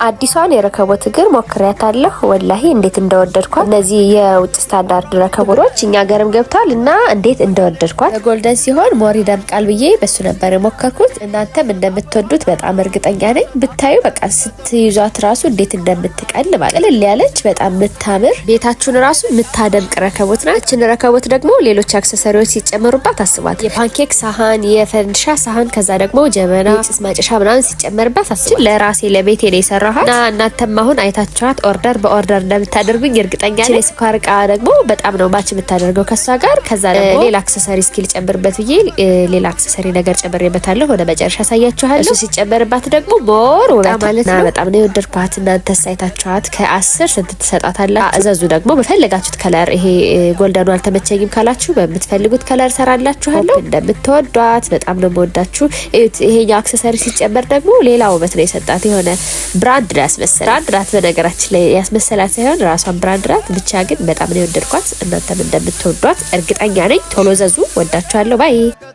አዲሷን የረከቦት እግር ሞክሬያታለሁ። ወላሂ እንዴት እንደወደድኳት! እነዚህ የውጭ ስታንዳርድ ረከቦቶች እኛ ሀገርም ገብተዋል እና እንዴት እንደወደድኳት! በ golden ሲሆን more ይደምቃል ብዬ በሱ ነበር የሞከርኩት። እናንተም እንደምትወዱት በጣም እርግጠኛ ነኝ። ብታዩ በቃ ስትይዟት ራሱ እንዴት እንደምትቀል ማለት፣ ቅልል ያለች፣ በጣም የምታምር፣ ቤታችሁን ራሱ የምታደምቅ ረከቦት ናት። ይችን ረከቦት ደግሞ ሌሎች accessory ዎች ሲጨመሩባት አስቧት። የ pancake ሳህን፣ የፈንድሻ ሳህን፣ ከዛ ደግሞ ጀበና፣ ጭስ ማጨሻ ምናምን ሲጨመርባት አስቧት። ለራሴ ለቤቴ ነው የሰራኋት እና እናንተም አሁን አይታችኋት order በ order እንደምታደርጉኝ እርግጠኛ ነኝ። የስኳር እቃ ደግሞ በጣም ነው match የምታደርገው ከሷ ጋር። ከዛ ደግሞ ሌላ accessory እስኪ ልጨምርበት ብዬ ሌላ accessory ነገር ጨምሬበታለሁ። ወደ መጨረሻ አሳያችኋለሁ። እሱ ሲጨመርባት ደግሞ more ውበት ማለት ነው። በጣም ነው የወደድኳት። እናንተስ አይታችኋት ከ10 ስንት ትሰጣታላችሁ? እዘዙ ደግሞ በፈለጋችሁት color። ይሄ golden ኑ አልተመቸኝም ካላችሁ በምትፈልጉት color ሰራላችኋለሁ። እንደምትወዷት በጣም ነው የምወዳችሁ። ይሄኛው accessory ሲጨመር ደግሞ ሌላ ውበት ነው የሰጣት፣ የሆነ brand ነው ያስመሰላት። Brand ናት በነገራችን ላይ፣ ያስመሰላት ሳይሆን ራሷን brand ናት። ብቻ ግን በጣም ነው የወደድኳት። እናንተም እንደምትወዷት እርግጠኛ ነኝ። ቶሎ እዘዙ። ወዳችኋለሁ። Bye.